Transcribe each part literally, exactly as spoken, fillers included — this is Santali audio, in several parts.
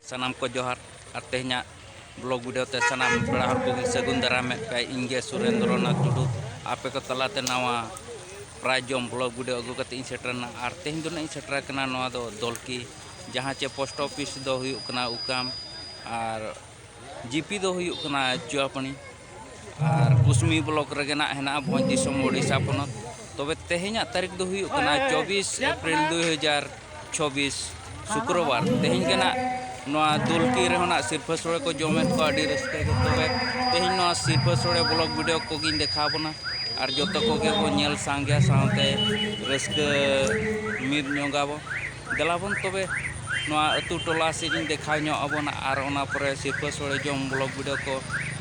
ᱥᱟᱱᱟᱢ ᱠᱚ ᱡᱚᱦᱟᱨ᱾ ᱟᱨ ᱛᱮᱦᱮᱧᱟᱜ ᱵᱞᱚᱜ ᱵᱷᱤᱰᱤᱭᱳ ᱛᱮ ᱥᱟᱱᱟᱢ ᱯᱮᱲᱟ ᱦᱚᱲ ᱠᱚᱜᱮ ᱥᱟᱹᱜᱩᱱ ᱫᱟᱨᱟᱢᱮᱫ ᱯᱮᱭᱟ᱾ ᱤᱧ ᱜᱮ ᱥᱩᱨᱮᱱᱫᱨᱚ ᱱᱟᱛᱷ ᱴᱩᱰᱩ, ᱟᱯᱮ ᱠᱚ ᱛᱟᱞᱟᱛᱮ ᱱᱟᱣᱟ ᱯᱨᱟᱭᱤᱡᱽ ᱡᱚᱢ ᱵᱞᱚᱜ ᱵᱷᱤᱰᱤᱭᱳ ᱟᱹᱜᱩ ᱠᱟᱛᱮ ᱤᱧ ᱥᱮᱴᱮᱨᱱᱟ᱾ ᱟᱨ ᱛᱮᱦᱮᱧ ᱫᱚ ᱱᱟᱜ ᱤᱧ ᱥᱮᱴᱮᱨ ᱟᱠᱟᱱᱟ ᱱᱚᱣᱟ ᱫᱚ ᱫᱚᱞᱠᱤ, ᱡᱟᱦᱟᱸ ᱪᱮ ᱯᱳᱥᱴ ᱚᱯᱷᱤᱥ ᱫᱚ ᱦᱩᱭᱩᱜ ᱠᱟᱱᱟ ᱩᱠᱟᱢ, ᱟᱨ ᱡᱤᱯᱤ ᱫᱚ ᱦᱩᱭᱩᱜ ᱠᱟᱱᱟ ᱪᱩᱣᱟᱯᱟᱹᱱᱤ, ᱟᱨ ᱠᱩᱥᱢᱤ ᱵᱞᱚᱠ ᱨᱮᱜᱮ ᱱᱟᱜ ᱦᱮᱱᱟᱜᱼᱟ, ᱵᱷᱚᱸᱡᱽ ᱫᱤᱥᱚᱢ, ᱳᱰᱤᱥᱟ ᱯᱚᱱᱚᱛ᱾ ᱛᱚᱵᱮ ᱛᱮᱦᱮᱧᱟᱜ ᱛᱟᱹᱨᱤᱠᱷ ᱫᱚ ᱦᱩᱭᱩᱜ ᱠᱟᱱᱟ ᱪᱚᱵᱵᱤᱥ ᱮᱯᱨᱤᱞ ᱫᱩᱭ ᱦᱟᱡᱟᱨ ᱪᱷᱚᱵᱵᱤᱥ, ᱥᱩᱠᱨᱚᱵᱟᱨ᱾ ᱛᱮᱦᱮᱧ ᱜᱮ ᱱᱟᱜ ᱱᱚᱣᱟ ᱫᱩᱞᱠᱤ ᱨᱮᱦᱚᱸ ᱱᱟᱜ ᱥᱤᱨᱯᱷᱟᱹ ᱥᱳᱲᱮ ᱠᱚ ᱡᱚᱢᱮᱫ ᱠᱚᱣᱟ ᱟᱹᱰᱤ ᱨᱟᱹᱥᱠᱟᱹ ᱜᱮ᱾ ᱛᱚᱵᱮ ᱛᱮᱦᱮᱧ ᱱᱚᱣᱟ ᱥᱤᱨᱯᱷᱟᱹ ᱥᱳᱲᱮ ᱵᱞᱚᱜ ᱵᱷᱤᱰᱤᱭᱳ ᱠᱚᱜᱮᱧ ᱫᱮᱠᱷᱟᱣ ᱵᱚᱱᱟ, ᱟᱨ ᱡᱚᱛᱚ ᱠᱚᱜᱮ ᱵᱚᱱ ᱧᱮᱞ ᱥᱟᱸᱜᱮᱭᱟ, ᱥᱟᱶᱛᱮ ᱨᱟᱹᱥᱠᱟᱹ ᱢᱤᱫ ᱧᱚᱜᱟᱵᱚᱱ᱾ ᱫᱮᱞᱟᱵᱚᱱ ᱛᱚᱵᱮ ᱱᱚᱣᱟ ᱟᱹᱛᱩ ᱴᱚᱞᱟ ᱥᱮᱫ ᱤᱧ ᱫᱮᱠᱷᱟᱣ ᱧᱚᱜ ᱟᱵᱚᱱᱟ, ᱟᱨ ᱚᱱᱟ ᱯᱚᱨᱮ ᱥᱤᱨᱯᱷᱟᱹ ᱥᱳᱲᱮ ᱡᱚᱢ ᱵᱞᱚᱜ ᱵᱷᱤᱰᱤᱭᱳ ᱠᱚ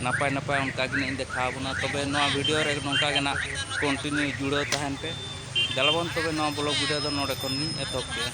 ᱱᱟᱯᱟᱭ ᱱᱟᱯᱟᱭ ᱚᱱᱠᱟ ᱜᱮ ᱱᱟᱜ ᱤᱧ ᱫᱮᱠᱷᱟᱣ ᱟᱵᱚᱱᱟ᱾ ᱛᱚᱵᱮ ᱱᱚᱣᱟ ᱵᱷᱤᱰᱤᱭᱳ ᱨᱮ ᱱᱚᱝᱠᱟ ᱜᱮ ᱱᱟᱜ ᱠᱚᱱᱴᱤᱱᱤᱭᱩ ᱡᱩᱲᱟᱹᱣ ᱛᱟᱦᱮᱱ ᱯᱮ᱾ ᱫᱮᱞᱟᱵᱚᱱ ᱛᱚᱵᱮ ᱱᱚᱣᱟ ᱵᱞᱚᱜ ᱵᱷᱤᱰᱤᱭᱳ ᱫᱚ ᱱᱚᱰᱮ ᱠᱷᱚᱱ ᱜᱤᱧ ᱮᱛᱚᱦᱚᱵ ᱠᱮᱫᱼᱟ᱾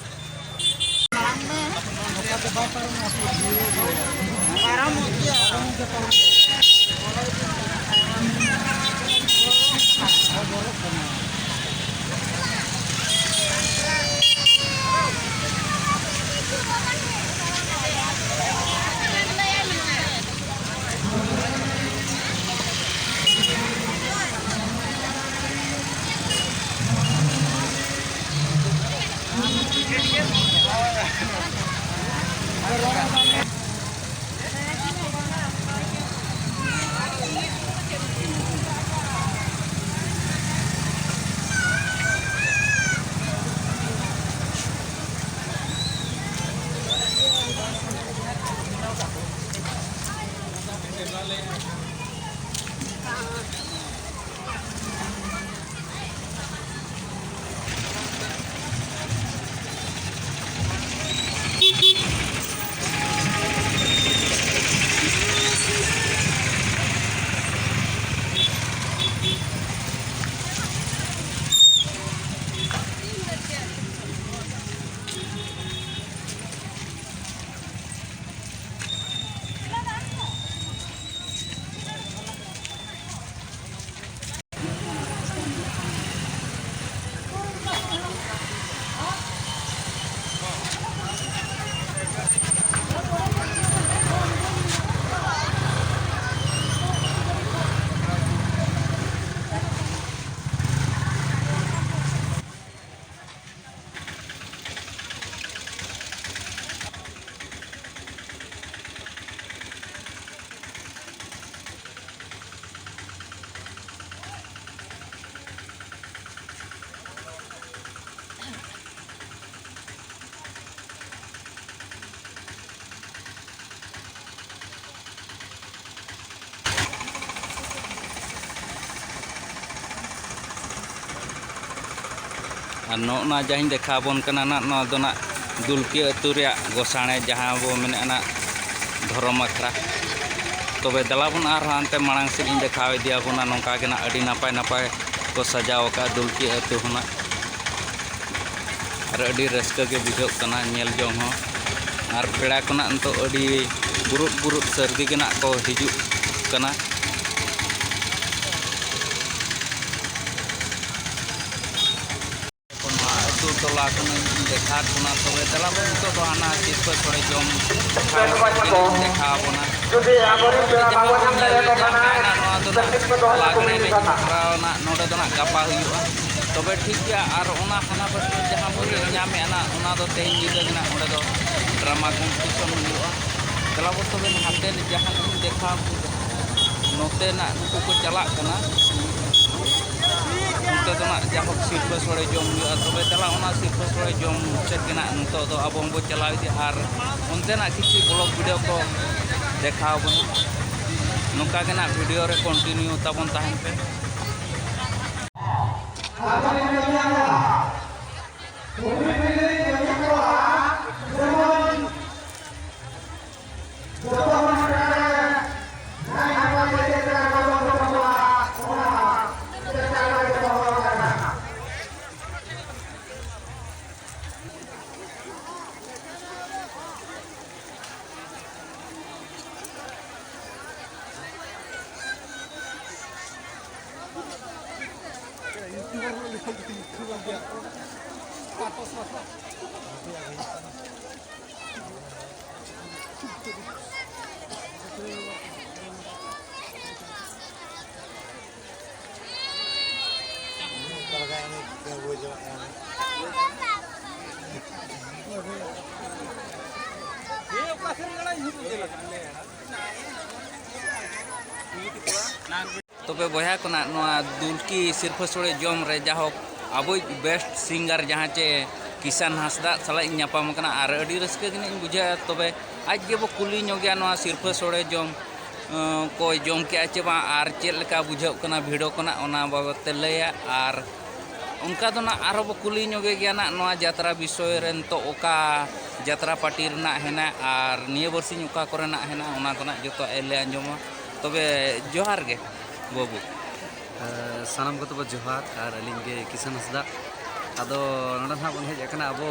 ᱟᱨ ᱱᱚᱜᱼᱚ ᱱᱚᱣᱟ ᱡᱟᱦᱟᱸᱧ ᱫᱮᱠᱷᱟᱣ ᱟᱵᱚᱱ ᱠᱟᱱᱟ ᱱᱟᱜ, ᱱᱚᱣᱟ ᱫᱚ ᱱᱟᱜ ᱫᱩᱞᱠᱤ ᱟᱹᱛᱩ ᱨᱮᱭᱟᱜ ᱜᱚᱥᱟᱬᱮ, ᱡᱟᱦᱟᱸ ᱵᱚ ᱢᱮᱱᱮᱫᱼᱟ ᱱᱟᱜ ᱫᱷᱚᱨᱚᱢ ᱟᱠᱷᱲᱟ᱾ ᱛᱚᱵᱮ ᱫᱮᱞᱟ ᱵᱚᱱ ᱟᱨᱦᱚᱸ ᱦᱟᱱᱛᱮ ᱢᱟᱲᱟᱝ ᱥᱮᱫ ᱤᱧ ᱫᱮᱠᱷᱟᱣ ᱤᱫᱤᱭᱟᱵᱚᱱᱟ᱾ ᱱᱚᱝᱠᱟ ᱜᱮ ᱱᱟᱜ ᱟᱹᱰᱤ ᱱᱟᱯᱟᱭ ᱱᱟᱯᱟᱭ ᱠᱚ ᱥᱟᱡᱟᱣ ᱟᱠᱟᱫᱼᱟ ᱫᱩᱞᱠᱤ ᱟᱹᱛᱩ ᱦᱚᱸ ᱱᱟᱜ᱾ ᱟᱨ ᱟᱹᱰᱤ ᱨᱟᱹᱥᱠᱟᱹ ᱜᱮ ᱵᱩᱡᱷᱟᱹᱜ ᱠᱟᱱᱟ ᱧᱮᱞ ᱡᱚᱝ ᱦᱚᱸ᱾ ᱟᱨ ᱯᱮᱲᱟ ᱠᱚ ᱱᱟᱜ ᱱᱤᱛᱚᱜ ᱟᱹᱰᱤ ᱵᱩᱨᱩᱫ ᱵᱩᱨᱩᱫ ᱥᱟᱹᱨᱫᱤ ᱜᱮ ᱱᱟᱜ ᱠᱚ ᱦᱤᱡᱩᱜ ᱠᱟᱱᱟ᱾ ᱱᱚᱣᱟ ᱟᱹᱛᱩ ᱴᱚᱞᱟ ᱠᱷᱚᱱᱟᱜ ᱤᱧ ᱫᱮᱠᱷᱟᱣ ᱵᱚᱱᱟ᱾ ᱛᱚᱵᱮ ᱫᱮᱞᱟ ᱵᱚᱱ ᱱᱤᱛᱚᱜ ᱫᱚ ᱦᱟᱱᱟ ᱥᱤᱨᱯᱟᱹ ᱥᱚᱲᱮ ᱡᱚᱢ ᱴᱷᱟᱶ ᱥᱮᱫ ᱜᱮ ᱤᱧ ᱫᱮᱠᱷᱟᱣ ᱵᱚᱱᱟ᱾ ᱡᱩᱫᱤ ᱟᱵᱚᱨᱮᱱ ᱯᱮᱲᱟ ᱡᱟᱦᱟᱸ ᱵᱟᱵᱚᱱ ᱵᱚᱱ ᱧᱮᱞ ᱫᱟᱲᱮᱭᱟᱠᱚ ᱠᱷᱟᱱ ᱧᱟᱢᱮᱫᱼᱟ, ᱱᱚᱣᱟ ᱫᱚ ᱱᱟᱜ ᱞᱟᱜᱽᱲᱮ ᱮᱱᱮᱡ ᱦᱮᱯᱨᱟᱣ ᱱᱟᱜ ᱱᱚᱰᱮ ᱫᱚ ᱱᱟᱜ ᱜᱟᱯᱟ ᱦᱩᱭᱩᱜᱼᱟ᱾ ᱛᱚᱵᱮ ᱴᱷᱤᱠ ᱜᱮᱭᱟ, ᱟᱨ ᱚᱱᱟ ᱦᱟᱱᱟ ᱯᱟᱹᱴᱤ ᱡᱟᱦᱟᱸ ᱵᱚᱱ ᱧᱮᱞ ᱧᱟᱢᱮᱫᱼᱟ ᱱᱟᱜ, ᱚᱱᱟ ᱫᱚ ᱛᱮᱦᱮᱧ ᱧᱤᱫᱟᱹ ᱜᱮ ᱱᱟᱜ ᱚᱸᱰᱮ ᱫᱚ ᱰᱨᱟᱢᱟ ᱠᱚᱢᱯᱤᱴᱤᱥᱚᱱ ᱦᱩᱭᱩᱜᱼᱟ᱾ ᱫᱮᱞᱟ ᱵᱚᱱ ᱛᱚᱵᱮ ᱦᱟᱱᱛᱮ ᱡᱟᱦᱟᱸ ᱤᱧ ᱫᱮᱠᱷᱟᱣ ᱱᱚᱛᱮᱱᱟᱜ ᱱᱩᱠᱩ ᱠᱚ ᱪᱟᱞᱟᱜ ᱠᱟᱱᱟ, ᱚᱱᱛᱮ ᱫᱚ ᱱᱟᱜ ᱡᱟᱭᱦᱳᱠ ᱥᱤᱨᱯᱟᱹ ᱥᱚᱲᱮ ᱡᱚᱢ ᱦᱩᱭᱩᱜᱼᱟ᱾ ᱛᱚᱵᱮ ᱪᱟᱞᱟᱜ ᱚᱱᱟ ᱥᱤᱨᱯᱟᱹ ᱥᱚᱲᱮ ᱡᱚᱢ ᱢᱩᱪᱟᱹᱫ ᱜᱮ ᱱᱟᱜ ᱱᱤᱛᱚᱜ ᱫᱚ ᱟᱵᱚ ᱦᱚᱸᱵᱚ ᱪᱟᱞᱟᱣ ᱤᱫᱤᱜᱼᱟ ᱟᱨ ᱚᱱᱛᱮᱱᱟᱜ ᱠᱤᱪᱷᱩ ᱵᱞᱚᱜ ᱵᱷᱤᱰᱤᱭᱳ ᱠᱚ ᱫᱮᱠᱷᱟᱣ ᱟᱵᱚᱱᱟ᱾ ᱱᱚᱝᱠᱟ ᱜᱮ ᱱᱟᱜ ᱵᱷᱤᱰᱤᱭᱳ ᱨᱮ ᱠᱚᱱᱴᱤᱱᱤᱭᱩ ᱛᱟᱵᱚᱱ ᱛᱟᱦᱮᱱ ᱯᱮ᱾ ᱛᱚᱵᱮ ᱵᱚᱭᱦᱟ ᱠᱚ ᱱᱟᱜ, ᱱᱚᱣᱟ ᱫᱩᱞᱠᱤ ᱥᱤᱨᱯᱟᱹ ᱥᱳᱲᱮ ᱡᱚᱢ ᱨᱮ ᱡᱟᱭᱦᱳᱠ ᱟᱵᱚᱭᱤᱡ best singer ᱡᱟᱦᱟᱸ ᱪᱮ ᱠᱤᱥᱟᱱ ᱦᱟᱸᱥᱫᱟᱜ ᱥᱟᱞᱟᱜ ᱤᱧ ᱧᱟᱯᱟᱢ ᱟᱠᱟᱱᱟ ᱟᱨ ᱟᱹᱰᱤ ᱨᱟᱹᱥᱠᱟᱹ ᱜᱮ ᱱᱟᱜ ᱤᱧ ᱵᱩᱡᱷᱟᱹᱣᱟ᱾ ᱛᱚᱵᱮ ᱟᱡ ᱜᱮᱵᱚ ᱠᱩᱞᱤ ᱧᱚᱜᱮᱭᱟ ᱱᱚᱣᱟ ᱥᱤᱨᱯᱟᱹ ᱥᱳᱲᱮ ᱡᱚᱢ, ᱟᱸ, ᱠᱚ ᱡᱚᱢ ᱠᱮᱜᱼᱟ ᱪᱮ ᱵᱟᱝ ᱟᱨ ᱪᱮᱫ ᱞᱮᱠᱟ ᱵᱩᱡᱷᱟᱹᱜ ᱠᱟᱱᱟ ᱵᱷᱤᱲ ᱠᱚ ᱱᱟᱜ ᱚᱱᱟ ᱵᱟᱵᱚᱫ ᱛᱮ ᱞᱟᱹᱭᱟ᱾ ᱟᱨ ᱚᱱᱠᱟ ᱫᱚ ᱱᱟᱜ ᱟᱨᱦᱚᱸ ᱵᱚ ᱠᱩᱞᱤ ᱧᱚᱜᱮ ᱜᱮᱭᱟ ᱱᱟᱜ ᱱᱚᱣᱟ ᱡᱟᱛᱨᱟ ᱵᱤᱥᱚᱭ ᱨᱮ, ᱱᱤᱛᱚᱜ ᱚᱠᱟ ᱡᱟᱛᱨᱟ ᱯᱟᱹᱴᱤ ᱨᱮᱱᱟᱜ ᱦᱮᱱᱟᱜ ᱟᱨ ᱱᱤᱭᱟᱹ ᱵᱟᱨᱥᱤᱧ ᱚᱠᱟ ᱠᱚᱨᱮᱱᱟᱜ ᱦᱮᱱᱟᱜ, ᱚᱱᱟ ᱠᱚ ᱱᱟᱜ ᱡᱚᱛᱚᱣᱟᱜ ᱮ ᱞᱟᱹᱭ ᱟᱸᱡᱚᱢᱟ᱾ ᱛᱚᱵᱮ ᱡᱚᱦᱟᱨ ᱜᱮ ᱵᱟᱹᱵᱩ᱾ ᱮ, ᱥᱟᱱᱟᱢ ᱠᱚᱛᱮ ᱵᱚ ᱡᱚᱦᱟᱨ, ᱟᱨ ᱟᱹᱞᱤᱧ ᱜᱮ ᱠᱤᱥᱟᱱ ᱦᱟᱸᱥᱫᱟ᱾ ᱟᱫᱚ ᱱᱚᱰᱮ ᱱᱟᱦᱟᱜ ᱵᱚᱱ ᱦᱮᱡ ᱟᱠᱟᱱᱟ ᱟᱵᱚ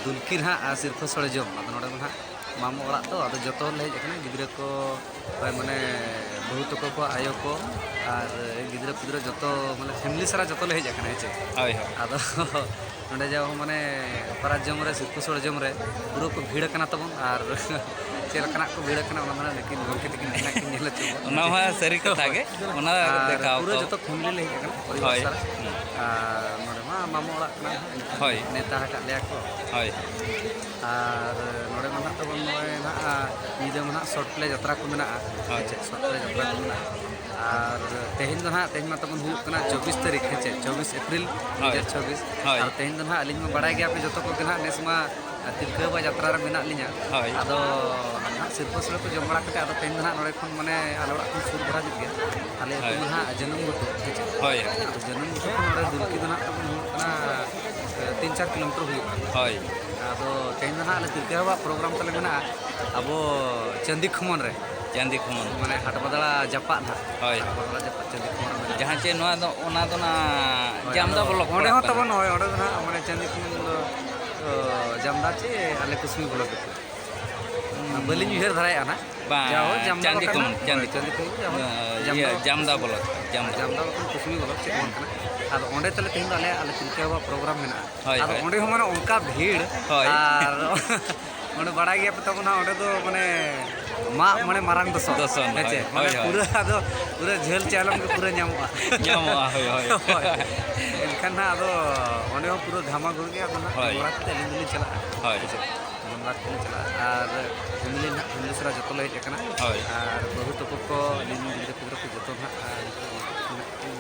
ᱫᱩᱞᱠᱤ ᱱᱟᱦᱟᱜ ᱥᱤᱨᱯᱟᱹ ᱥᱚᱲᱮ ᱡᱚᱢ᱾ ᱟᱫᱚ ᱱᱚᱰᱮ ᱫᱚ ᱱᱟᱦᱟᱜ ᱢᱟᱢᱚ ᱚᱲᱟᱜ ᱛᱚ, ᱟᱫᱚ ᱡᱚᱛᱚ ᱦᱚᱲ ᱞᱮ ᱦᱮᱡ ᱟᱠᱟᱱᱟ, ᱜᱤᱫᱽᱨᱟᱹ ᱠᱚ, ᱦᱳᱭ, ᱢᱟᱱᱮ ᱵᱟᱹᱦᱩ ᱛᱟᱠᱚ ᱠᱚ, ᱟᱭᱳ ᱠᱚ, ᱟᱨ ᱜᱤᱫᱽᱨᱟᱹ ᱯᱤᱫᱽᱨᱟᱹ ᱡᱚᱛᱚ, ᱢᱟᱱᱮ family ᱥᱟᱨᱟ ᱡᱚᱛᱚ ᱞᱮ ᱦᱮᱡ ᱟᱠᱟᱱᱟ, ᱦᱮᱸ ᱪᱮ? ᱦᱳᱭ, ᱦᱳᱭ᱾ ᱟᱫᱚ ᱱᱚᱰᱮ ᱡᱟ ᱦᱚᱸ ᱢᱟᱱᱮ ᱯᱟᱨᱟᱫᱽ ᱡᱚᱢ ᱨᱮ, ᱥᱤᱨᱯᱟᱹ ᱥᱚᱲᱮ ᱡᱚᱢ ᱨᱮ ᱯᱩᱨᱟᱹ ᱠᱚ ᱵᱷᱤᱲ ᱟᱠᱟᱱᱟ ᱛᱟᱵᱚᱱ, ᱟᱨ ᱪᱮᱫ ᱞᱮᱠᱟᱱᱟᱜ ᱠᱚ ᱵᱷᱤᱲ ᱟᱠᱟᱱᱟ ᱚᱱᱟ ᱫᱚ ᱱᱟᱦᱟᱜ ᱱᱩᱠᱤᱱ ᱜᱚᱢᱠᱮ ᱛᱟᱹᱠᱤᱱ ᱜᱮ ᱱᱟᱦᱟᱜ ᱠᱤᱱ ᱧᱮᱞ ᱦᱚᱪᱚ ᱵᱚᱱᱟ᱾ ᱚᱱᱟ ᱢᱟ ᱥᱟᱹᱨᱤ ᱠᱟᱛᱷᱟ ᱜᱮ, ᱚᱱᱟ ᱟᱨ ᱫᱮᱠᱷᱟᱣ ᱯᱩᱨᱟᱹ ᱠᱚ᱾ ᱡᱚᱛᱚ family ᱞᱮ ᱦᱮᱡ ᱟᱠᱟᱱᱟ, ᱯᱚᱨᱤᱵᱟᱨ ᱦᱳᱭ᱾ ᱥᱟᱞᱟᱜ᱾ ᱦᱩᱸ᱾ ᱟᱨ ᱱᱚᱰᱮ ᱢᱟ ᱢᱟᱢᱚ ᱚᱲᱟᱜ ᱠᱟᱱᱟ ᱱᱟᱦᱟᱜ, ᱦᱳᱭ᱾ ᱱᱮᱣᱛᱟ ᱟᱠᱟᱫ ᱞᱮᱭᱟ ᱠᱚ᱾ ᱦᱳᱭ᱾ ᱟᱨ ᱱᱚᱰᱮ ᱢᱟ ᱱᱟᱦᱟᱜ ᱛᱟᱵᱚᱱ ᱱᱚᱜᱼᱚᱭ ᱱᱟᱦᱟᱜ ᱧᱤᱫᱟᱹ ᱢᱟ ᱱᱟᱦᱟᱜ short play ᱡᱟᱛᱨᱟ ᱠᱚ ᱢᱮᱱᱟᱜᱼᱟ᱾ ᱦᱳᱭ᱾ ᱦᱮᱸ ᱪᱮ? Short play ᱡᱟᱛᱨᱟ ᱠᱚ ᱢᱮᱱᱟᱜᱼᱟ᱾ ᱟᱨ ᱛᱮᱦᱮᱧ ᱫᱚ ᱱᱟᱦᱟᱜ, ᱛᱮᱦᱮᱧ ᱢᱟ ᱛᱟᱵᱚᱱ ᱦᱩᱭᱩᱜ ᱠᱟᱱᱟ ᱪᱚᱵᱵᱤᱥ ᱛᱟᱹᱨᱤᱠᱷ, ᱦᱮᱸ ᱪᱮ? ᱪᱚᱵᱵᱤᱥ ᱮᱯᱨᱤᱞ ᱦᱳᱭ᱾ ᱫᱩ ᱦᱟᱡᱟᱨ ᱪᱚᱵᱵᱤᱥ᱾ ᱦᱳᱭ᱾ ᱟᱨ ᱛᱮᱦᱮᱧ ᱫᱚ ᱱᱟᱦᱟᱜ ᱟᱹᱞᱤᱧ ᱢᱟ ᱵᱟᱲᱟᱭ ᱜᱮᱭᱟ ᱯᱮ ᱡᱚᱛᱚ ᱠᱚᱜᱮ ᱱᱟᱦᱟᱜ ᱱᱮᱥ ᱢᱟ ᱛᱤᱞᱠᱟᱹ ᱵᱟᱵᱟ ᱡᱟᱛᱨᱟ ᱨᱮ ᱢᱮᱱᱟᱜ ᱞᱤᱧᱟ᱾ ᱦᱳᱭ᱾ ᱟᱫᱚ ᱱᱟᱦᱟᱜ ᱥᱤᱨᱯᱟᱹ ᱥᱚᱲᱮ ᱠᱚ ᱡᱚᱢ ᱵᱟᱲᱟ ᱠᱟᱛᱮ ᱟᱫᱚ ᱛᱮᱦᱮᱧ ᱫᱚ ᱱᱟᱦᱟᱜ ᱱᱚᱰᱮ ᱠᱷᱚᱱ ᱢᱟᱱᱮ ᱟᱞᱮ ᱚᱲᱟᱜ ᱠᱷᱚᱱ ᱥᱩᱨ ᱫᱷᱟᱨᱟ ᱧᱚᱜ ᱜᱮᱭᱟ᱾ ᱟᱞᱮ ᱟᱹᱛᱩ ᱦᱳᱭ᱾ ᱫᱚ ᱱᱟᱦᱟᱜ ᱡᱟᱹᱱᱩᱢ ᱜᱷᱩᱴᱩ, ᱦᱮᱸ ᱪᱮ? ᱦᱳᱭ᱾ ᱟᱫᱚ ᱡᱟᱹᱱᱩᱢ ᱜᱷᱩᱴᱩ ᱠᱷᱚᱱ ᱱᱚᱰᱮ ᱫᱩᱞᱠᱤ ᱫᱚ ᱱᱟᱦᱟᱜ ᱛᱟᱵᱚᱱ ᱦᱩᱭᱩᱜ ᱠᱟᱱᱟ, ᱮ, ᱛᱤᱱ ᱪᱟᱨ ᱠᱤᱞᱳᱢᱤᱴᱟᱨ ᱦᱩᱭᱩᱜᱼᱟ᱾ ᱦᱳᱭ᱾ ᱟᱫᱚ ᱛᱮᱦᱮᱧ ᱫᱚ ᱱᱟᱦᱟᱜ ᱟᱞᱮ ᱛᱤᱞᱠᱟᱹ ᱵᱟᱵᱟᱣᱟᱜ program ᱛᱟᱞᱮ ᱢᱮᱱᱟᱜᱼᱟ ᱟᱵᱚ ᱪᱟᱹᱱᱫᱤ ᱠᱷᱚᱢᱚᱱ ᱨᱮ᱾ ᱪᱟᱹᱱᱫᱤ ᱠᱷᱚᱢᱚᱱ᱾ ᱢᱟᱱᱮ ᱦᱟᱴ ᱵᱟᱫᱽᱲᱟ ᱡᱟᱯᱟᱜ ᱱᱟᱦᱟᱜ᱾ ᱦᱳᱭ᱾ ᱦᱟᱴ ᱵᱟᱫᱽᱲᱟ ᱡᱟᱯᱟᱜ ᱪᱟᱹᱱᱫᱤ ᱠᱷᱚᱢᱚᱱ ᱨᱮ ᱢᱮᱱᱟᱜᱼᱟ᱾ ᱡᱟᱦᱟᱸ ᱪᱮ ᱱᱚᱣᱟ ᱫᱚ, ᱚᱱᱟ ᱫᱚ ᱱᱟᱜ ᱦᱳᱭ, ᱡᱟᱢᱫᱟ ᱟᱫᱚ block ᱚᱸᱰᱮ ᱯᱟᱲᱟᱜ ᱦᱚᱸ ᱠᱟᱱᱟ᱾ ᱛᱟᱵᱚᱱ, ᱦᱳᱭ, ᱚᱸᱰᱮ ᱫᱚ ᱱᱟᱦᱟᱜ ᱢᱟᱱᱮ ᱪᱟᱹᱱᱫᱤ ᱠᱷᱚᱢᱚᱱ ᱫᱚ, ᱚ, ᱡᱟᱢᱫᱟ ᱪᱮ ᱟᱞᱮ ᱠᱩᱥᱢᱤ block ᱨᱮ? ᱵᱟᱹᱞᱤᱧ ᱩᱭᱦᱟᱹᱨ ᱫᱷᱟᱨᱟᱭᱮᱫᱼᱟ ᱱᱟᱦᱟᱜ᱾ ᱵᱟᱝ, ᱡᱟ ᱦᱳᱭ, ᱡᱟᱢᱫᱟ ᱪᱟᱹᱱᱫᱤ ᱵᱟᱠᱷᱟᱱ ᱠᱷᱚᱢᱚᱱ, ᱦᱳᱭ, ᱪᱟᱹᱱᱫᱤ ᱪᱟᱹᱱᱫᱤ ᱠᱷᱚᱢᱚᱱ᱾ ᱠᱷᱚᱢᱚᱱ, ᱡᱟᱢᱫᱟ ᱤᱭᱟᱹ, ᱵᱟᱠᱷᱟᱱ ᱡᱟᱢᱫᱟ ᱠᱩᱥᱢᱤ᱾ Block, ᱡᱟᱢᱫᱟ᱾ ᱡᱟᱢᱫᱟ ᱵᱟᱠᱷᱟᱱ ᱠᱩᱥᱢᱤ block, ᱪᱮᱫ ᱵᱟᱝ ᱠᱟᱱᱟ᱾ ᱟᱫᱚ ᱚᱸᱰᱮ ᱛᱟᱞᱮ ᱛᱮᱦᱮᱧ ᱫᱚ ᱟᱞᱮ, ᱟᱞᱮ ᱛᱤᱞᱠᱟᱹ ᱵᱟᱵᱟ program ᱢᱮᱱᱟᱜᱼᱟ᱾ ᱦᱳᱭ, ᱟᱫᱚ ᱦᱳᱭ᱾ ᱚᱸᱰᱮ ᱦᱚᱸ ᱢᱟᱱᱮ ᱚᱱᱠᱟ ᱵᱷᱤᱲ, ᱦᱳᱭ᱾ ᱟᱨ ᱚᱸᱰᱮ ᱵᱟᱲᱟᱭ ᱜᱮᱭᱟ ᱯᱮ ᱛᱟᱵᱚᱱ ᱦᱟᱸᱜ, ᱚᱸᱰᱮ ᱫᱚ ᱢᱟᱱᱮ ᱢᱟᱜ ᱢᱚᱬᱮ ᱢᱟᱨᱟᱝ ᱫᱚᱥᱚᱱ, ᱫᱚᱥᱚᱱ, ᱦᱮᱸ ᱪᱮ? ᱦᱳᱭ, ᱢᱟᱱᱮ ᱦᱳᱭ, ᱦᱳᱭ᱾ ᱯᱩᱨᱟᱹ ᱟᱫᱚ ᱯᱩᱨᱟᱹ ᱡᱷᱟᱹᱞ ᱪᱟᱭᱞᱚᱢ ᱜᱮ ᱯᱩᱨᱟᱹ ᱧᱟᱢᱚᱜᱼᱟ᱾ ᱧᱟᱢᱚᱜᱼᱟ, ᱦᱳᱭ, ᱦᱳᱭ᱾ ᱦᱳᱭ᱾ ᱮᱱᱠᱷᱟᱱ ᱦᱟᱸᱜ ᱟᱫᱚ ᱚᱸᱰᱮ ᱦᱚᱸ ᱯᱩᱨᱟᱹ ᱫᱷᱟᱢᱟ ᱜᱩᱲ ᱜᱮ, ᱟᱫᱚ ᱦᱟᱸᱜ ᱦᱳᱭ᱾ ᱡᱚᱢ ᱵᱟᱲᱟ ᱠᱟᱛᱮ ᱟᱹᱞᱤᱧ ᱫᱚᱞᱤᱧ ᱪᱟᱞᱟᱜᱼᱟ᱾ ᱦᱳᱭ᱾ ᱦᱮᱸ ᱪᱮ? ᱡᱚᱢ ᱵᱟᱲᱟ ᱠᱟᱛᱮ ᱞᱤᱧ ᱪᱟᱞᱟᱜᱼᱟ᱾ ᱟᱨ family ᱱᱟᱦᱟᱜ family ᱥᱮᱬᱟ ᱡᱚᱛᱚ ᱞᱮ ᱦᱮᱡ ᱟᱠᱟᱱᱟ᱾ ᱦᱳᱭ᱾ ᱟᱨ ᱵᱟᱹᱦᱩ ᱛᱟᱠᱚ ᱠᱚ, ᱟᱹᱞᱤᱧ ᱨᱮᱱ ᱜᱤᱫᱽᱨᱟᱹ ᱯᱤᱫᱽᱨᱟᱹ ᱠᱚ ᱡᱚᱛᱚ ᱱᱟᱦᱟᱜ, ᱟᱨ ᱱᱤᱛᱚᱜ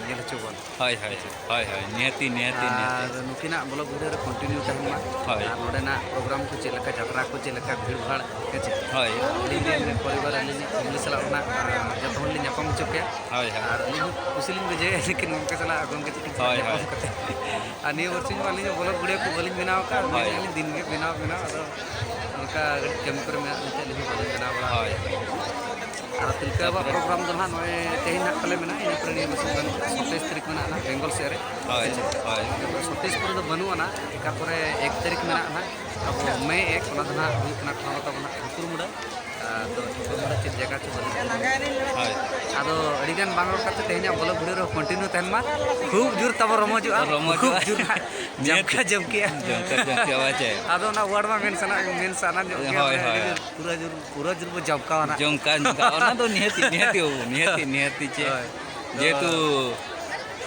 ᱧᱮᱞ ᱦᱚᱪᱚ ᱵᱚᱱ᱾ ᱦᱳᱭ, ᱦᱳᱭ, ᱦᱳᱭ, ᱦᱳᱭ, ᱱᱤᱦᱟᱹᱛᱤ, ᱱᱤᱦᱟᱹᱛᱤ, ᱱᱤᱦᱟᱹᱛᱤ᱾ ᱟᱨ ᱱᱩᱠᱤᱱᱟᱜ ᱵᱞᱚᱜ ᱵᱷᱤᱰᱤᱭᱳ ᱨᱮ ᱠᱚᱱᱴᱤᱱᱤᱭᱩ ᱛᱟᱦᱮᱱ ᱢᱟ᱾ ᱦᱳᱭ᱾ ᱟᱨ ᱱᱚᱰᱮᱱᱟᱜ ᱯᱨᱳᱜᱨᱟᱢ ᱠᱚ ᱪᱮᱫ ᱞᱮᱠᱟ, ᱡᱟᱛᱨᱟ ᱠᱚ ᱪᱮᱫ ᱞᱮᱠᱟ, ᱵᱷᱤᱲ ᱵᱷᱟᱲ, ᱦᱮᱸ ᱪᱮ? ᱦᱳᱭ᱾ ᱟᱨ ᱟᱹᱞᱤᱧ ᱨᱮᱱ ᱯᱚᱨᱤᱵᱟᱨ, ᱟᱹᱞᱤᱧ ᱨᱮᱱ ᱯᱷᱮᱢᱤᱞᱤ ᱥᱟᱞᱟᱜ ᱦᱚᱸ ᱱᱟᱜ, ᱟᱨ ᱡᱚᱛᱚ ᱦᱚᱲ ᱞᱤᱧ ᱧᱟᱯᱟᱢ ᱦᱚᱪᱚ ᱯᱮᱭᱟ᱾ ᱦᱳᱭ, ᱦᱳᱭ᱾ ᱟᱨ ᱟᱹᱞᱤᱧ ᱦᱚᱸ ᱠᱩᱥᱤ ᱞᱤᱧ ᱵᱩᱡᱷᱟᱹᱣᱮᱫᱼᱟ, ᱞᱮᱠᱤᱱ ᱜᱚᱢᱠᱮ ᱥᱟᱞᱟᱜ, ᱜᱚᱢᱠᱮ ᱛᱟᱹᱠᱤᱱ ᱥᱟᱞᱟᱜ ᱦᱳᱭ, ᱧᱟᱯᱟᱢ ᱦᱳᱭ᱾ ᱠᱟᱛᱮ᱾ ᱟᱨ ᱱᱤᱭᱟᱹ ᱵᱚᱨᱥᱚ ᱢᱟ ᱟᱹᱞᱤᱧ ᱦᱚᱸ ᱵᱞᱚᱜ ᱵᱷᱤᱰᱤᱭᱳ ᱠᱚ ᱵᱟᱹᱞᱤᱧ ᱵᱮᱱᱟᱣ ᱟᱠᱟᱫ, ᱦᱳᱭ᱾ ᱢᱮᱱᱮᱫᱼᱟ ᱞᱤᱧ ᱫᱤᱱ ᱜᱮ ᱵᱮᱱᱟᱣ, ᱵᱮᱱᱟᱣ, ᱟᱫᱚ ᱚᱱᱠᱟ ᱠᱟᱹᱴᱤᱡ ᱠᱟᱹᱢᱤ ᱠᱚᱨᱮ ᱢᱮᱱᱟᱜ ᱞᱤᱧ ᱛᱮ ᱟᱹᱞᱤᱧ ᱦᱚᱸ ᱵᱟᱹᱞᱤᱧ ᱵᱮᱱᱟᱣ ᱵᱟᱲᱟ ᱦᱳᱭ᱾ ᱟᱠᱟᱫᱟ᱾ ᱟᱨ ᱛᱤᱞᱠᱟᱹ ᱵᱟᱵᱟᱣᱟᱜ ᱛᱟᱨᱯᱚᱨᱮ ᱯᱨᱳᱜᱨᱟᱢ ᱫᱚ ᱱᱟᱦᱟᱜ ᱱᱚᱜᱼᱚᱭ ᱛᱮᱦᱮᱧ ᱱᱟᱦᱟᱜ ᱛᱟᱞᱮ ᱢᱮᱱᱟᱜᱼᱟ, ᱤᱱᱟᱹ ᱯᱚᱨᱮ ᱱᱤᱭᱟᱹ ᱵᱚᱪᱷᱚᱨ ᱜᱟᱱ ᱥᱟᱛᱟᱭᱤᱥ ᱛᱟᱹᱨᱤᱠᱷ ᱢᱮᱱᱟᱜᱼᱟ ᱱᱟᱦᱟᱜ ᱵᱮᱝᱜᱚᱞ ᱥᱮᱫ ᱨᱮ᱾ ᱦᱳᱭ, ᱦᱳᱭ᱾ ᱥᱟᱛᱟᱭᱤᱥ ᱯᱚᱨᱮ ᱫᱚ ᱵᱟᱹᱱᱩᱜ ᱟᱱᱟ, ᱮᱠᱟ ᱯᱚᱨᱮ ᱮᱠ ᱛᱟᱹᱨᱤᱠᱷ ᱢᱮᱱᱟᱜᱼᱟ ᱱᱟᱦᱟᱜ ᱟᱵᱚ ᱢᱮ ᱮᱠ, ᱚᱱᱟ ᱫᱚ ᱱᱟᱦᱟᱜ ᱦᱩᱭᱩᱜ ᱠᱟᱱᱟ ᱴᱷᱟᱶ ᱛᱟᱵᱚ ᱱᱟᱦᱟᱜ ᱴᱷᱟᱹᱠᱩᱨ ᱢᱩᱰᱟᱹ᱾ ᱟᱨ ᱛᱚ ᱴᱷᱟᱹᱠᱩᱨ ᱢᱩᱰᱟᱹ ᱪᱮᱫ ᱡᱟᱭᱜᱟ ᱪᱚ ᱵᱟᱹᱞᱤᱧ ᱦᱳᱭ᱾ ᱟᱫᱚ ᱟᱹᱰᱤᱜᱟᱱ ᱵᱟᱝ ᱨᱚᱲ ᱠᱟᱛᱮ ᱛᱮᱦᱮᱧᱟᱜ ᱵᱞᱚᱜ ᱵᱷᱤᱰᱤᱭᱳ ᱨᱮ ᱠᱚᱱᱴᱤᱱᱤᱭᱩ ᱛᱟᱦᱮᱱ ᱢᱟ, ᱠᱷᱩᱵ ᱡᱳᱨ ᱛᱟᱵᱚ ᱨᱚᱢᱚᱡᱚᱜᱼᱟ, ᱨᱚᱢᱚᱡᱚᱜᱼᱟ᱾ ᱠᱷᱩᱵ ᱡᱳᱨ ᱱᱟᱦᱟᱜ ᱱᱤᱦᱟᱹᱛ᱾ ᱡᱟᱢᱠᱟ ᱡᱟᱢᱠᱤᱜᱼᱟ᱾ ᱡᱟᱢᱠᱟ ᱡᱟᱢᱠᱤᱜᱼᱟ, ᱵᱟᱪᱮ? ᱟᱫᱚ ᱚᱱᱟ ᱣᱟᱨᱰ ᱢᱟ ᱢᱮᱱ ᱥᱟᱱᱟ, ᱢᱮᱱ ᱥᱟᱱᱟ ᱧᱚᱜ ᱜᱮᱭᱟ, ᱦᱳᱭ, ᱢᱟᱱᱮ ᱟᱹᱰᱤ ᱦᱳᱭ᱾ ᱡᱳᱨ ᱯᱩᱨᱟᱹ ᱡᱳᱨ, ᱯᱩᱨᱟᱹ ᱡᱳᱨ ᱵᱚ ᱡᱟᱢᱠᱟᱣᱟ ᱱᱟᱜ᱾ ᱡᱚᱢᱠᱟᱣ, ᱡᱚᱢᱠᱟᱣ᱾ ᱚᱱᱟ ᱫᱚ ᱱᱤᱦᱟᱹᱛᱤ, ᱱᱤᱦᱟᱹᱛᱤ ᱵᱟᱹᱵᱩ, ᱱᱤᱦᱟᱹᱛᱤ, ᱦᱳᱭ᱾ ᱱᱤᱦᱟᱹᱛᱤ ᱡᱮ᱾ ᱛᱚ ᱡᱮᱦᱮᱛᱩ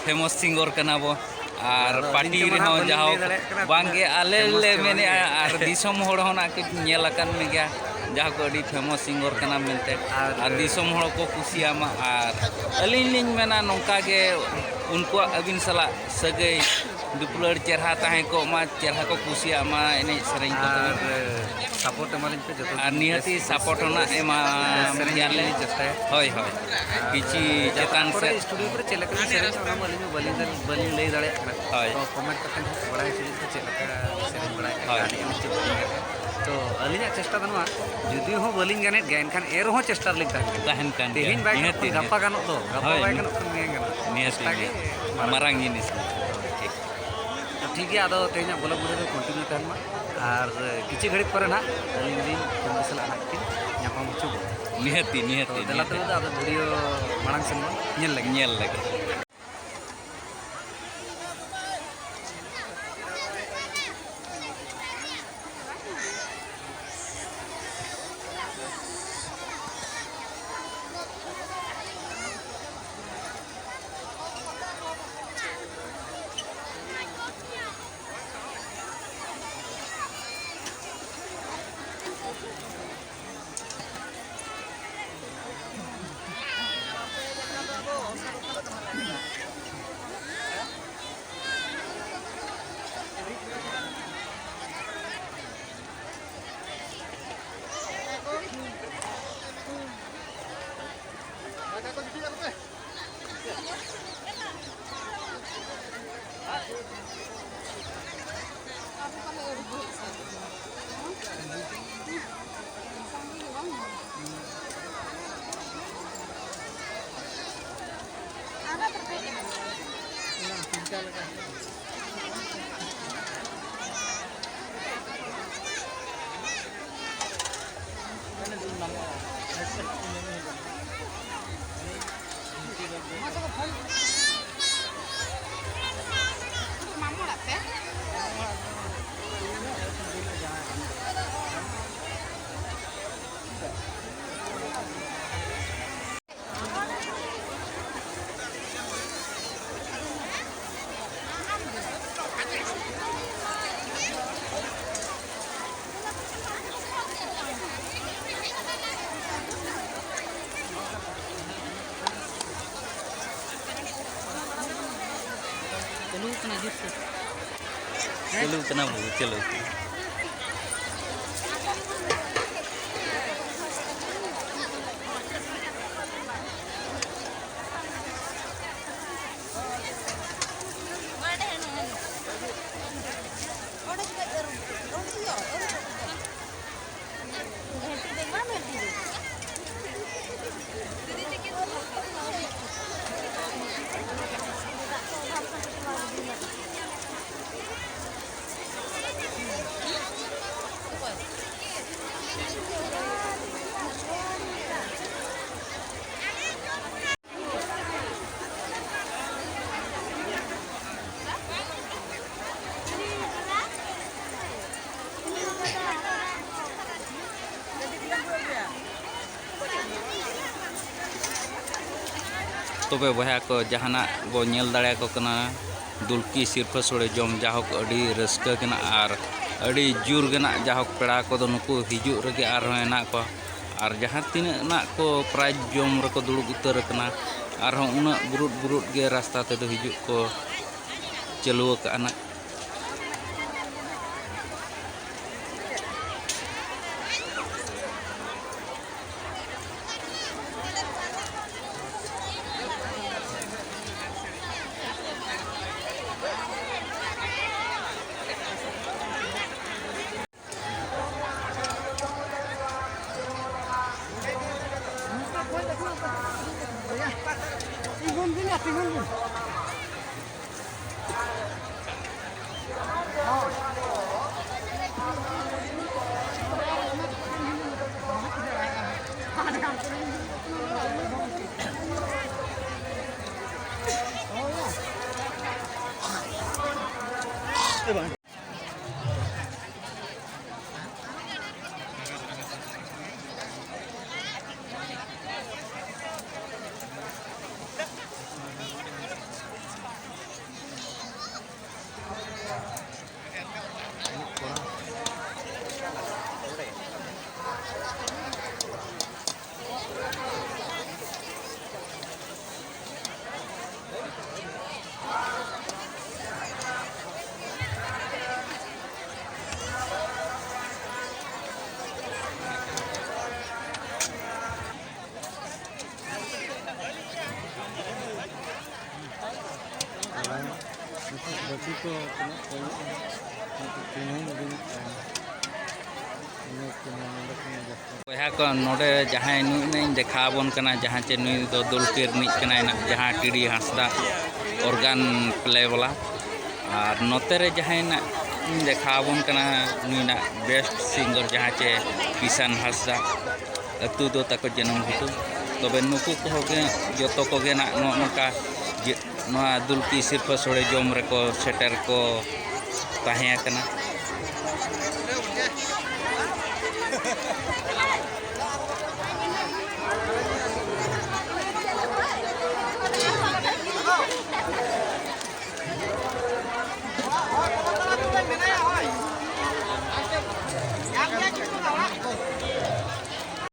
ᱯᱷᱮᱢᱟᱥ ᱥᱤᱝᱜᱚᱨ ᱠᱟᱱᱟ ᱵᱚ, ᱟᱨ ᱟᱫᱚ ᱟᱹᱞᱤᱧ ᱯᱟᱨᱴᱤ ᱛᱮᱢᱟ ᱱᱟᱜ ᱨᱮᱦᱚᱸ ᱵᱟᱹᱞᱤᱧ ᱡᱟᱦᱟᱸ ᱞᱟᱹᱭ ᱠᱚ, ᱫᱟᱲᱮᱭᱟᱜ ᱠᱟᱱᱟ ᱵᱟᱝᱜᱮ, ᱛᱤᱱᱟᱹᱜ ᱟᱞᱮ ᱯᱷᱮᱢᱟᱥ ᱞᱮ ᱥᱤᱝᱜᱚᱨ ᱢᱮᱱᱮᱫᱼᱟ, ᱜᱮ᱾ ᱟᱨ ᱫᱤᱥᱚᱢ ᱦᱚᱲ ᱦᱚᱸ ᱱᱟᱜ ᱠᱚ ᱧᱮᱞ ᱟᱠᱟᱱ ᱢᱮᱜᱮᱭᱟ, ᱡᱟᱦᱟᱸ ᱠᱚ ᱟᱹᱰᱤ ᱯᱷᱮᱢᱟᱥ ᱥᱤᱝᱜᱚᱨ ᱠᱟᱱᱟᱢ ᱢᱮᱱᱛᱮ, ᱟᱨ ᱟᱨ ᱫᱤᱥᱚᱢ ᱦᱚᱲ ᱠᱚ ᱠᱩᱥᱤᱭᱟᱢᱟ᱾ ᱟᱨ ᱟᱹᱞᱤᱧ ᱞᱤᱧ ᱢᱮᱱᱟ, ᱱᱚᱝᱠᱟ ᱜᱮ ᱩᱱᱠᱩᱣᱟᱜ ᱟᱹᱵᱤᱱ ᱥᱟᱞᱟᱜ ᱥᱟᱹᱜᱟᱹᱭ ᱫᱩᱯᱞᱟᱹᱲ ᱪᱮᱨᱦᱟ ᱛᱟᱦᱮᱸ ᱠᱚᱜ ᱢᱟ, ᱪᱮᱨᱦᱟ ᱠᱚ ᱠᱩᱥᱤᱭᱟᱜ ᱢᱟ ᱮᱱᱮᱡ ᱥᱮᱨᱮᱧ ᱠᱚ ᱛᱟᱵᱚᱱ᱾ ᱟᱨ ᱥᱟᱯᱳᱨᱴ ᱮᱢᱟᱞᱤᱧ ᱯᱮ ᱡᱚᱛᱚ ᱟᱨ ᱜᱮ᱾ ᱱᱤᱦᱟᱹᱛᱤ ᱵᱮᱥ, ᱵᱮᱥ ᱥᱟᱯᱳᱨᱴ ᱨᱮᱱᱟᱜ ᱮᱢᱟ ᱥᱮᱨᱮᱧ ᱜᱮᱭᱟᱞᱮ᱾ ᱞᱤᱧ ᱪᱮᱥᱴᱟᱭᱟ᱾ ᱦᱳᱭ, ᱦᱳᱭ᱾ ᱟᱨ ᱠᱤᱪᱷᱤ ᱡᱟᱛᱨᱟ ᱪᱮᱛᱟᱱ ᱠᱚᱨᱮ, ᱥᱮᱫ᱾ ᱥᱴᱩᱰᱤᱭᱳ ᱠᱚᱨᱮ ᱪᱮᱫ ᱞᱮᱠᱟ ᱞᱤᱧ ᱥᱮᱨᱮᱧᱟ, ᱚᱱᱟ ᱢᱟ ᱟᱹᱞᱤᱧ ᱢᱟ ᱵᱟᱹᱞᱤᱧ, ᱵᱟᱹᱞᱤᱧ ᱞᱟᱹᱭ ᱫᱟᱲᱮᱭᱟᱜ ᱠᱟᱱᱟ᱾ ᱦᱳᱭ᱾ ᱛᱚ, ᱠᱚᱢᱮᱱᱴ ᱠᱟᱛᱮ ᱱᱟᱦᱟᱜ ᱵᱟᱲᱟᱭ ᱦᱚᱪᱚ ᱞᱤᱧ ᱯᱮ ᱪᱮᱫ ᱞᱮᱠᱟ ᱥᱮᱨᱮᱧ ᱵᱟᱲᱟᱭᱮᱫᱼᱟ, ᱦᱳᱭ᱾ ᱜᱟᱱᱮᱫᱼᱟ ᱞᱤᱧ ᱪᱮ ᱵᱟᱹᱞᱤᱧ ᱜᱟᱱᱮᱫᱼᱟ᱾ ᱛᱚ, ᱟᱹᱞᱤᱧᱟᱜ ᱪᱮᱥᱴᱟ ᱫᱚ ᱱᱚᱣᱟ, ᱡᱩᱫᱤ ᱦᱚᱸ ᱵᱟᱹᱞᱤᱧ ᱜᱟᱱᱮᱫ ᱜᱮᱭᱟ, ᱮᱱᱠᱷᱟᱱ ᱮᱱ ᱨᱮᱦᱚᱸ ᱪᱮᱥᱴᱟ ᱨᱮᱞᱤᱧ ᱛᱟᱦᱮᱱ ᱠᱟᱱᱟ᱾ ᱛᱟᱦᱮᱱ ᱠᱟᱱ ᱛᱮᱦᱮᱧ ᱜᱮᱭᱟ, ᱵᱟᱭ ᱜᱟᱱᱚᱜ ᱱᱤᱦᱟᱹᱛᱤ, ᱠᱷᱟᱱ ᱜᱟᱯᱟ ᱱᱤᱦᱟᱹᱛᱤ᱾ ᱵᱟᱭ ᱜᱟᱱᱚᱜ ᱠᱷᱟᱱ ᱢᱮᱭᱟᱝ ᱜᱟᱱᱚᱜᱼᱟ᱾ ᱱᱤᱦᱟᱹᱛᱤ, ᱪᱮᱥᱴᱟ ᱜᱮ ᱱᱤᱦᱟᱹᱛᱤ᱾ ᱢᱟᱨᱟᱝ᱾ ᱢᱟᱨᱟᱝ ᱡᱤᱱᱤᱥ ᱠᱟᱱᱟ᱾ ᱴᱷᱤᱠ᱾ ᱛᱚ, ᱴᱷᱤᱠ ᱜᱮᱭᱟ, ᱟᱫᱚ ᱛᱮᱦᱮᱧᱟᱜ ᱵᱞᱚᱜ ᱵᱷᱤᱰᱤᱭᱳ ᱫᱚ ᱠᱚᱱᱴᱤᱱᱤᱭᱩ ᱛᱟᱦᱮᱱ ᱢᱟ᱾ ᱟᱨ ᱠᱤᱪᱷᱩ ᱜᱷᱟᱹᱲᱤᱡ ᱯᱚᱨᱮ ᱱᱟᱦᱟᱜ ᱟᱹᱞᱤᱧ ᱞᱤᱧ ᱯᱷᱮᱢᱤᱞᱤ ᱥᱟᱞᱟᱜ ᱱᱟᱦᱟᱜ ᱠᱤᱱ ᱧᱟᱯᱟᱢ ᱦᱚᱪᱚ ᱵᱚᱱᱟ᱾ ᱱᱤᱦᱟᱹᱛᱤ, ᱛᱚ, ᱱᱤᱦᱟᱹᱛᱤ, ᱫᱮᱞᱟ ᱱᱤᱦᱟᱹᱛᱤ᱾ ᱛᱚᱵᱮ ᱫᱚ ᱟᱫᱚ ᱵᱷᱤᱰᱤᱭᱳ ᱢᱟᱲᱟᱝ ᱥᱮᱱ ᱵᱚᱱ ᱧᱮᱞ ᱞᱮᱜᱮ᱾ ᱧᱮᱞ ᱞᱮᱜᱮ᱾ ᱪᱟᱹᱞᱩ ᱠᱟᱱᱟ ᱡᱳᱨ ᱥᱮ? ᱪᱟᱹᱞᱩ ᱠᱟᱱᱟ ᱵᱟᱹᱵᱩ, ᱪᱟᱹᱞᱩ ᱠᱟᱱᱟ᱾ ᱛᱚᱵᱮ ᱵᱚᱭᱦᱟ ᱠᱚ, ᱡᱟᱦᱟᱱᱟᱜ ᱵᱚ ᱧᱮᱞ ᱫᱟᱲᱮᱭᱟᱠᱚ ᱠᱟᱱᱟ, ᱫᱩᱞᱠᱤ ᱥᱤᱨᱯᱟᱹ ᱥᱳᱲᱮ ᱡᱚᱢ, ᱡᱟᱦᱳᱠ ᱟᱹᱰᱤ ᱨᱟᱹᱥᱠᱟᱹ ᱜᱮ ᱱᱟᱜ ᱟᱨ ᱟᱹᱰᱤ ᱡᱳᱨ ᱜᱮ ᱱᱟᱜ, ᱡᱟᱦᱳᱠ ᱯᱮᱲᱟ ᱠᱚᱫᱚ ᱱᱩᱠᱩ ᱦᱤᱡᱩᱜ ᱨᱮᱜᱮ ᱟᱨᱦᱚᱸ ᱦᱮᱱᱟᱜ ᱠᱚᱣᱟ᱾ ᱟᱨ ᱡᱟᱦᱟᱸ ᱛᱤᱱᱟᱹᱜ ᱱᱟᱜ ᱠᱚ ᱯᱨᱟᱭᱤᱡᱽ ᱡᱚᱢ ᱨᱮᱠᱚ ᱫᱩᱲᱩᱵ ᱩᱛᱟᱹᱨ ᱟᱠᱟᱱᱟ, ᱟᱨᱦᱚᱸ ᱩᱱᱟᱹᱜ ᱵᱩᱨᱩᱫ ᱵᱩᱨᱩᱫ ᱜᱮ ᱨᱟᱥᱛᱟ ᱛᱮᱫᱚ ᱦᱤᱡᱩᱜ ᱠᱚ ᱪᱟᱹᱞᱩ ᱟᱠᱟᱫᱼᱟ ᱱᱟᱜ᱾ ᱟᱨ ᱱᱤᱛᱚᱜ ᱵᱟᱹᱛᱤ ᱠᱚ ᱛᱤᱱᱟᱹᱜ ᱠᱚᱢᱚᱜᱼᱟ, ᱚᱱᱟᱛᱮ ᱛᱮᱦᱮᱧ ᱟᱹᱰᱤ ᱢᱤᱫᱴᱟᱝ ᱤᱱᱟᱹ ᱠᱚᱦᱚᱸ ᱱᱚᱰᱮ ᱠᱷᱚᱱ ᱡᱟᱹᱥᱛᱤ᱾ ᱵᱚᱭᱦᱟ ᱠᱚ, ᱱᱚᱰᱮ ᱡᱟᱦᱟᱸᱭ ᱱᱩᱭ ᱱᱟᱜ ᱤᱧ ᱫᱮᱠᱷᱟᱣ ᱟᱵᱚᱱ ᱠᱟᱱᱟ, ᱡᱟᱦᱟᱸ ᱪᱮ ᱱᱩᱭ ᱫᱚ ᱫᱩᱞᱠᱤ ᱨᱤᱱᱤᱡ ᱠᱟᱱᱟᱭ ᱱᱟᱜ, ᱡᱟᱦᱟᱸ ᱴᱤ ᱰᱤ ᱦᱟᱸᱥᱫᱟ organ play ᱵᱟᱞᱟ᱾ ᱟᱨ ᱱᱚᱛᱮ ᱨᱮ ᱡᱟᱦᱟᱸᱭ ᱱᱟᱜ ᱤᱧ ᱫᱮᱠᱷᱟᱣ ᱟᱵᱚᱱ ᱠᱟᱱᱟ, ᱱᱩᱭ ᱱᱟᱜ best singer ᱡᱟᱦᱟᱸ ᱪᱮ ᱠᱤᱥᱟᱱ ᱦᱟᱸᱥᱫᱟ, ᱟᱹᱛᱩ ᱫᱚ ᱛᱟᱠᱚ ᱡᱟᱹᱱᱩᱢ ᱜᱷᱩᱴᱩ᱾ ᱛᱚᱵᱮ ᱱᱩᱠᱩ ᱠᱚᱦᱚᱸ ᱜᱮ, ᱡᱚᱛᱚ ᱠᱚᱜᱮ ᱱᱟᱜ ᱱᱚᱜᱼᱚ ᱱᱚᱝᱠᱟ ᱡᱮ ᱱᱚᱣᱟ ᱫᱩᱞᱠᱤ ᱥᱤᱨᱯᱟᱹ ᱥᱳᱲᱮ ᱡᱚᱢ ᱨᱮᱠᱚ ᱥᱮᱴᱮᱨ ᱠᱚ ᱛᱟᱦᱮᱸ ᱟᱠᱟᱱᱟ᱾